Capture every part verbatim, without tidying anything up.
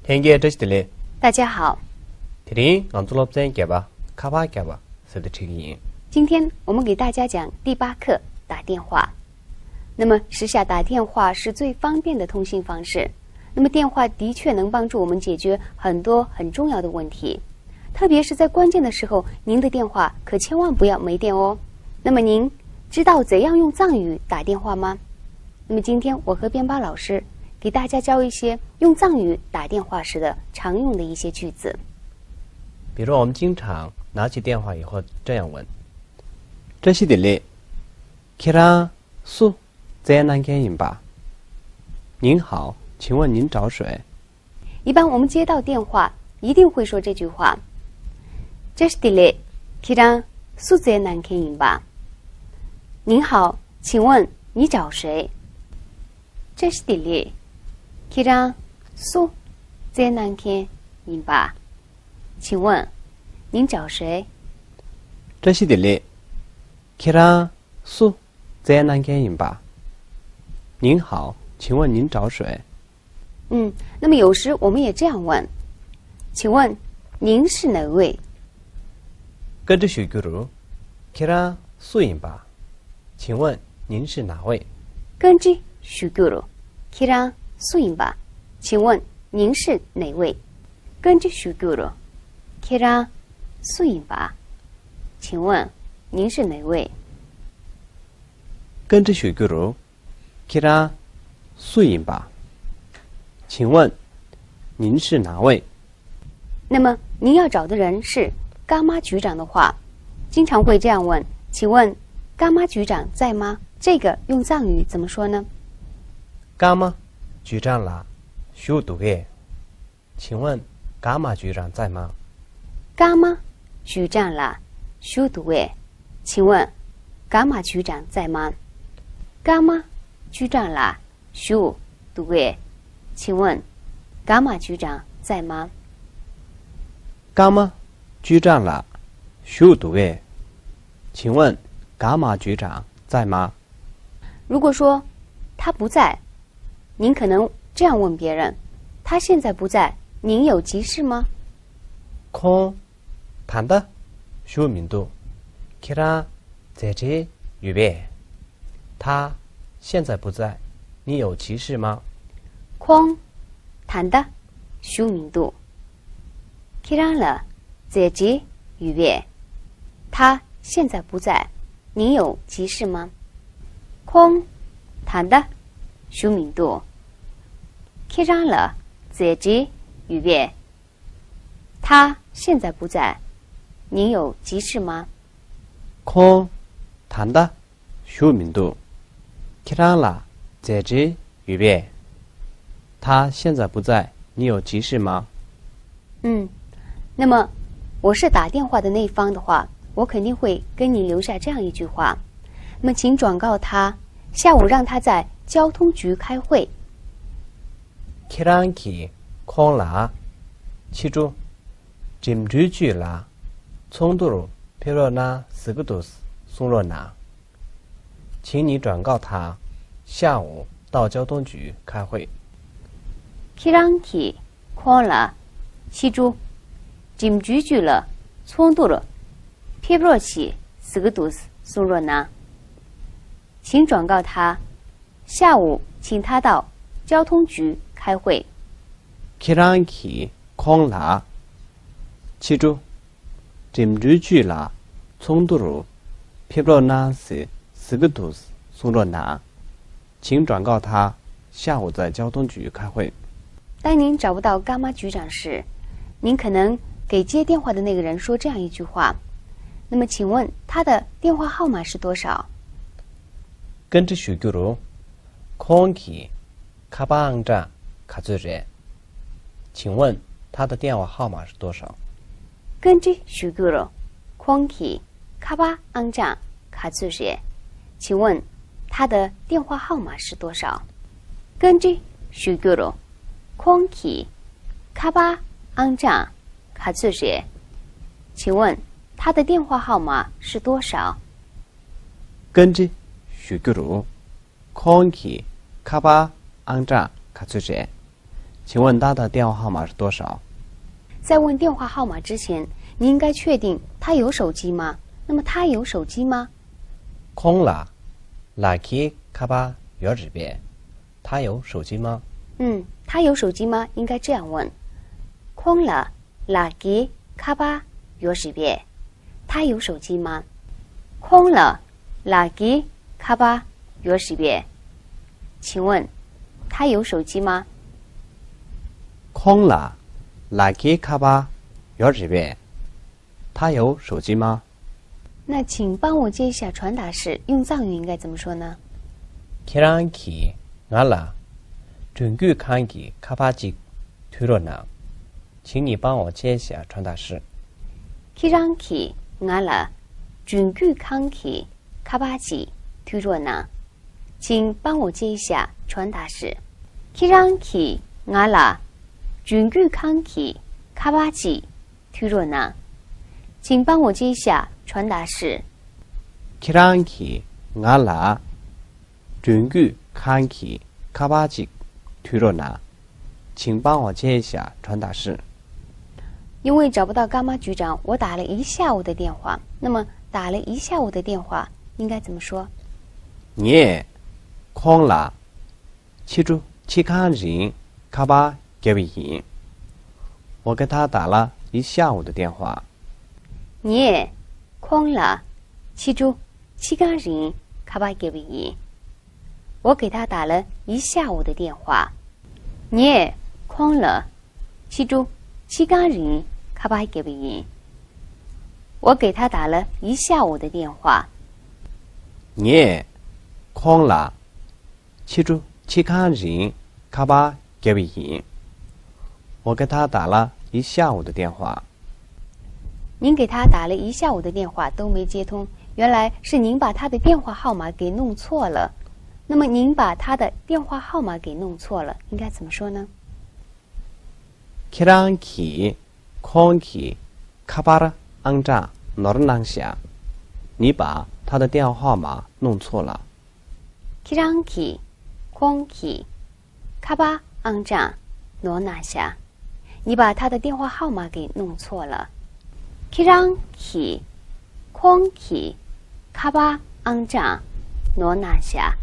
ལྷན་རྒྱས་བཀྲ་ཤིས་བདེ་ལེགས། 大家好。 དེ་རིང་ང་ཚོ་སློབ་ཚན་བརྒྱད་པ་ཁ་པར་བརྒྱབ་པ་ཟེར་དེ་ཁྲིད་ཀྱི་ཡིན། 今天我们给大家讲第八课打电话。那么时下打电话是最方便的通信方式，那么电话的确能帮助我们解决很多很重要的问题，特别是在关键的时候，您的电话可千万不要没电哦。那么您知道怎样用藏语打电话吗？那么今天我和边巴老师给大家教一些用藏语打电话时的常用的一些句子。比如我们经常拿起电话以后这样问：བཀྲ་ཤིས་བདེ་ལེགས། ཁྱེད་རང་སུ་བཙལ་གནང་མཁན་ཡིན་པ། 您好，请问您找谁？ 一般我们接到电话，一定会说这句话。བཀྲ་ཤིས་བདེ་ལེགས། ཁྱེད་རང་སུ་བཙལ་གནང་མཁན་ཡིན་པ། 您好，请问你找谁？བཀྲ་ཤིས་བདེ་ལེགས། ཁྱེད་རང་སུ་བཙལ་གནང་མཁན་ཡིན་པ། 请问您找谁？ བཀྲ་ཤིས་བདེ་ལེགས། ཁྱེད་རང་སུ་བཙལ་གནང་མཁན་ཡིན་པ། 您好，请问您找谁？ 嗯，那么有时我们也这样问：请问您是哪位？ བཀའ་འདྲི་ཞུ་རྒྱུར། ཁྱེད་རང་སུ་ཡིན་པ། 请问您是哪位？ བཀའ་འདྲི་ཞུ་རྒྱུར། ཁྱེད་རང་སུ་ཡིན་པ། 请问您是哪位？ བཀའ་འདྲི་ཞུ་རྒྱུར། ཁྱེད་རང་སུ་ཡིན་པ། 请问您是哪位？ བཀའ་འདྲི་ཞུ་རྒྱུར། ཁྱེད་རང་སུ་ཡིན་པ། 请问您是哪位？ 那么您要找的人是干妈局长的话，经常会这样问：请问干妈局长在吗？这个用藏语怎么说呢？ ཀརྨ་局长ལགས་བཞུགས་འདུག་གས། 请问 ཀརྨ་局长在吗？ ཀརྨ་局长ལགས་བཞུགས་འདུག་གས། 请问干妈局长在吗？ ཀརྨ་局长ལགས་བཞུགས་འདུག་གས། 请问干妈局长在吗？ ཀརྨ་局长ལགས་བཞུགས་འདུག་གས། 请问 ཀརྨ་局长在吗？ 如果说他不在，您可能这样问别人：他现在不在，您有急事吗？ ཁོང་ད་ལྟ་བཞུགས་མི་འདུག་ཁྱེད་རང་མཛད་འཕྲིན་ཡོད་པས། 他现在不在，你有急事吗？ ཁོང་ད་ལྟ་བཞུགས་མི་འདུག་ཁྱེད་རང་ལ་མཛད་འཕྲིན་ཡོད་པས། 他现在不在，您有急事吗？ཁོང་ད་ལྟ་བཞུགས་མི་འདུག་ཁྱེད་རང་ལ་མཛད་འཕྲིན་ཡོད་པས། 他现在不在，您有急事吗？ ཁོང་ད་ལྟ་བཞུགས་མི་འདུག་ཁྱེད་རང་ལ་མཛད་འཕྲིན་ཡོད་པས། 他现在不在，你有急事吗？ 嗯，那么我是打电话的那一方的话，我肯定会跟你留下这样一句话。那么请转告他，下午让他在交通局开会。 ཁྱེད་རང་གིས་ཁོང་ལ་ཕྱི་དྲོ་འགྲིམ་འགྲུལ་ཅུས་ལ་ཚོགས་འདུར་ཕེབས་རོགས་གནང་ཟེར་གྱི་འདུག་གསུང་རོགས་གནང་། 请你转告他，下午到交通局开会。 ཁྱེད་རང་གིས་ཁོང་ལ་ཕྱི་དྲོ་འགྲིམ་འགྲུལ་ཅུས་ལ་ཚོགས་འདུར་ཕེབས་རོགས་གྱིས་ཟེར་གྱི་འདུག་གསུང་རོགས་གནང་། 请转告他，下午请他到交通局开会。 ཁྱེད་རང་གིས་ཁོང་ལ་ཕྱི་དྲོ་འགྲིམ་འགྲུལ་ཅུས་ལ་ཚོགས་འདུར་ཕེབས་རོགས་གནང་ཟེར་ཟེར་གྱི་འདུག་གསུང་རོགས་གནང་། 请转告他，下午在交通局开会。 当您找不到干妈局长时，您可能给接电话的那个人说这样一句话。那么，请问他的电话号码是多少？ བཀའ་འདྲི་ཞུ་རྒྱུར། ཁོང་གི་ཁ་པར་ཨང་གྲངས་ག་ཚོད་རེད། 请问他的电话号码是多少？ བཀའ་འདྲི་ཞུ་རྒྱུར། ཁོང་གི་ཁ་པར་ཨང་གྲངས་ག་ཚོད་རེད། 请问他的电话号码是多少？ བཀའ་འདྲི་ཞུ་རྒྱུར། ཁོང་གི་ཁ་པར་ཨང་གྲངས་ག་ཚོད་རེད། 请问他的电话号码是多少？ བཀའ་འདྲི་ཞུ་རྒྱུར། ཁོང་གི་ཁ་པར་ཨང་གྲངས་ག་ཚོད་རེད། 请问他的电话号码是多少？在问电话号码之前，你应该确定他有手机吗？那么他有手机吗？ ཁོང་ལ་ལག་ཁྱེར་ཁ་པར་ཡོད་རེད་པས། 他有手机吗？嗯，他有手机吗？应该这样问。ཁོང་ལ་ལག་ཁྱེར་ཁ་པར་ཡོད་རེད་པས། 他有手机吗？ཁོང་ལ་ལག་ཁྱེར་ཁ་པར་ཡོད་རེད་པས། 请问他有手机吗？ཁོང་ལ་ལག་ཁྱེར་ཁ་པར་ཡོད་རེད་པས། 他有手机吗？那请帮我接一下传达室，用藏语应该怎么说呢？ ཁྱེད་རང་གིས་ང་ལ་མགྲོན་ཁང་གི་ཁ་པར་ཅིག་མཐུད་རོགས་གནང་། 请你帮我接一下传达室。 ཁྱེད་རང་གིས་ང་ལ་མགྲོན་ཁང་གི་ཁ་པར་ཅིག་མཐུད་རོགས་གནང་། 请帮我接一下传达室。 ཁྱེད་རང་གིས་ང་ལ་མགྲོན་ཁང་གི་ཁ་པར་ཅིག་མཐུད་རོགས་གནང་། 请帮我接一下传达室。 ཁྱེད་རང་གིས་ང་ལ་མགྲོན་ཁང་གི་ཁ་པར་ཅིག་མཐུད་རོགས་གནང་། 请帮我接一下传达室。 因为找不到干妈局长，我打了一下午的电话。那么打了一下午的电话应该怎么说？ ངས་ཁོང་ལ་ཕྱི་དྲོ་ཕྱི་གང་རིང་ཁ་པར་བརྒྱབ་པ་ཡིན། 我给他打了一下午的电话。 ངས་ཁོང་ལ་ཕྱི་དྲོ་ཕྱི་གང་རིང་ཁ་པར་བརྒྱབ་པ་ཡིན། 我给他打了一下午的电话。 ངས་ཁོང་ལ་ཕྱི་དྲོ་ཕྱི་གང་རིང་ཁ་པར་བརྒྱབ་པ་ཡིན། 我给他打了一下午的电话。 ངས་ཁོང་ལ་ཕྱི་དྲོ་ཕྱི་གང་རིང་ཁ་པར་བརྒྱབ་པ་ཡིན། 我给他打了一下午的电话。 您给他打了一下午的电话都没接通，原来是您把他的电话号码给弄错了。那么您把他的电话号码给弄错了，应该怎么说呢？ ཁྱེད་རང་གིས་ཁོང་གི་ཁ་པར་ཨང་གྲངས་ནོར་གནང་ཤག 你把他的电话号码弄错了。 ཁྱེད་རང་གིས་ཁོང་གི་ཁ་པར་ཨང་གྲངས་ནོར་གནང་ཤག 你把他的电话号码给弄错了。 ཁྱེད་རང་གིས་ཁོང་གི་ཁ་པར་ཨང་གྲངས་ནོར་གནང་ཤག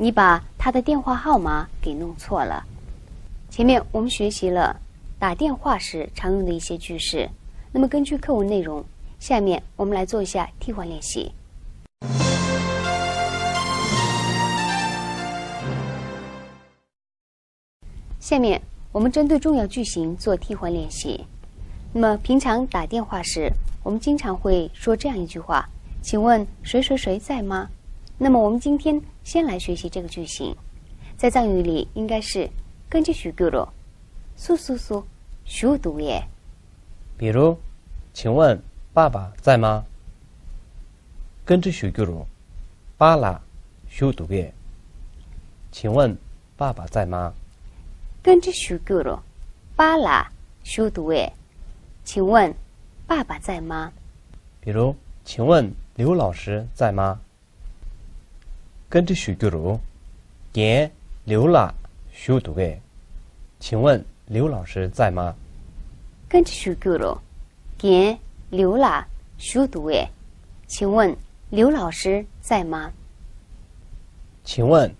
你把他的电话号码给弄错了。 前面我们学习了打电话时常用的一些句式，那么根据课文内容，下面我们来做一下替换练习。 下面我们针对重要句型做替换练习。那么平常打电话时，我们经常会说这样一句话：“请问谁谁谁在吗？”那么我们今天先来学习这个句型，在藏语里应该是“跟着许够了，苏苏苏，许都耶”。 比如，请问爸爸在吗？跟着许久了，巴拉许都耶。请问爸爸在吗？跟着许久了，巴拉许都耶。请问爸爸在吗？比如，请问刘老师在吗？ 跟着许久了，见刘老师都耶。请问刘老师在吗？跟着许久了，见刘老师都耶。请问刘老师在吗？请问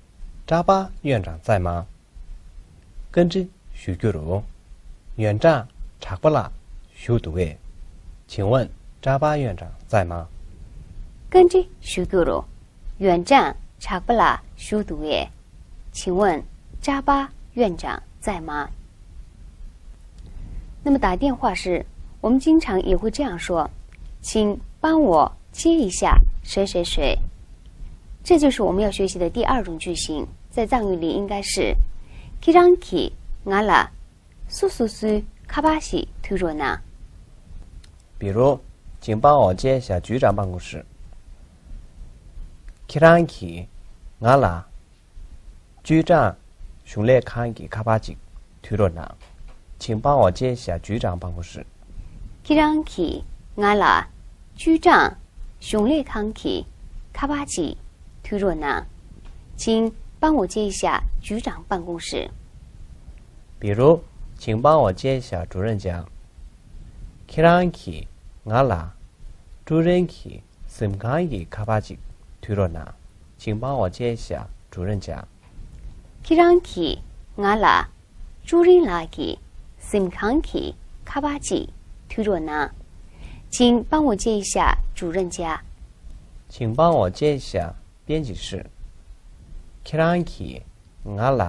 扎巴院长在吗？ 跟着许久了，院长查巴拉许都耶。请问扎巴院长在吗？跟着许久了，院长查巴拉许都耶。请问扎巴院长在吗？那么打电话时，我们经常也会这样说：“请帮我接一下谁谁谁。”这就是我们要学习的第二种句型，在藏语里应该是：“ཁྱེད་རང་གིས་ང་ལ་སུ་སུ་སུའི་ཁ་པར་ཞིག་མཐུད་རོགས་གནང་། 比如，请帮我接一下局长办公室。 ཁྱེད་རང་གིས་ང་ལ་局长གཞུང་ལས་ཁང་གི་ཁ་པར་ཅིག་མཐུད་རོགས་གནང་། 请帮我接一下局长办公室。 ཁྱེད་རང་གིས་ང་ལ་局长གཞུང་ལས་ཁང་གི་ཁ་པར་ཅིག་མཐུད་རོགས་གནང་། 请帮我接一下局长办公室。比如，请帮我接一下主任讲。 ཁྱེད་རང་གིས་ང་ལ་ཀྲུའུ་རེན་གྱི་གཟིམ་ཁང་གི་ཁ་པར་ཅིག་བསྡུ་རོགས་གནང་། 请帮我接一下主任讲。 ཁྱེད་རང་གིས་ང་ལ་ཀྲུའུ་རེན་ལགས་ཀྱི་གཟིམ་ཁང་གི་ཁ་པར་ཅིག་བསྡུ་རོགས་གནང་། 请帮我接一下主任讲。 请帮我接一下编辑室。 ཁྱེད་རང་གིས་ང་ལ་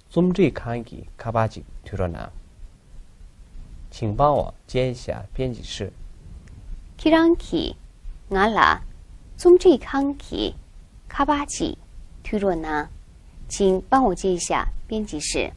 རྩོམ་སྒྲིག་ཁང་གི་ཁ་པར་ཅིག་བསྡུ་རོགས་གནང་། 请帮我接一下编辑室。 ཁྱེད་རང་གིས་ང་ལ་རྩོམ་སྒྲིག་ཁང་གི་ཁ་པར་ཅིག་བསྡུ་རོགས་གནང་། 请帮我接一下编辑室。